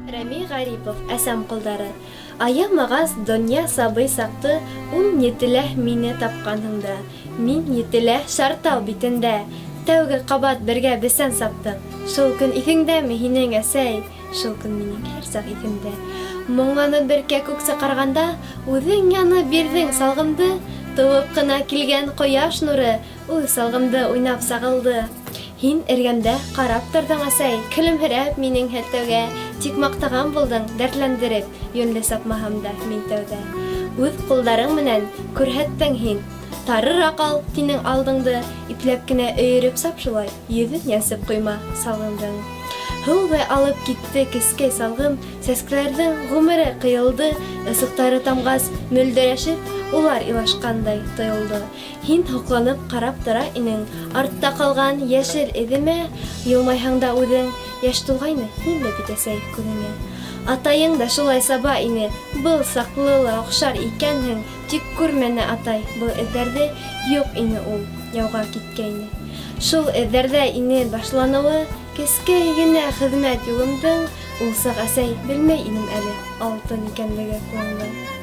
Рәми Ғарипов, Әсәм ҡулдары. Аямағас донъя сабый саҡты Ун етелә мине тапҡанһың да, Мин етелә Шартау битендә Тәүге ҡабат бергә бесән саптыҡ. Шул көн иҫеңдәме һинең, әсәй? Шул көн минең һәр саҡ иҫемдә. Моңланып бер кәкүк сыҡарғанда, Үҙең янып бирҙең салғымды. Тыуып ҡына килгән ҡояш нуры Үҙ салғымды уйнап сағылды. Һин эргәмдә ҡарап торҙоң, әсәй, Көлөмһөрәп минең һелтәүгә. Тик маҡтаған булдың, дәртләндереп, Йүнле сапмаһам да мин тәүҙә. Үҙ ҡулдарың менән күрһәттең һин, Тарыраҡ ал, тинең алдыңды, Ипләп кенә өйөрөп сап шулай, Йөҙөн йәнсеп ҡуйма салғыңдың. Һыуҙай алып китте кескәй салғым, Сәскәләрҙең ғүмере ҡыйылды, Ысыҡтары тамғас, мөлдөрәшеп, Улар илашҡандай тойолдо. Һин һоҡланып ҡарап тора инең Артта ҡалған йәшел эҙемә. Йылмайһаң да үҙең, йәш тулғайны Һин дә бит, әсәй, күҙеңә. Атайың да шулай саба ине, Был саҡлы ла оҡшар икәнһең, Тик күрмәне атай был эҙҙәрҙе, Юҡ ине ул, яуға киткәйне. Шул эҙҙәрҙә ине башланыуы Кескәй генә хеҙмәт юлымдың, Ул саҡ, әсәй, белмәй инем әле Алтын икәнлеге ҡулыңдың.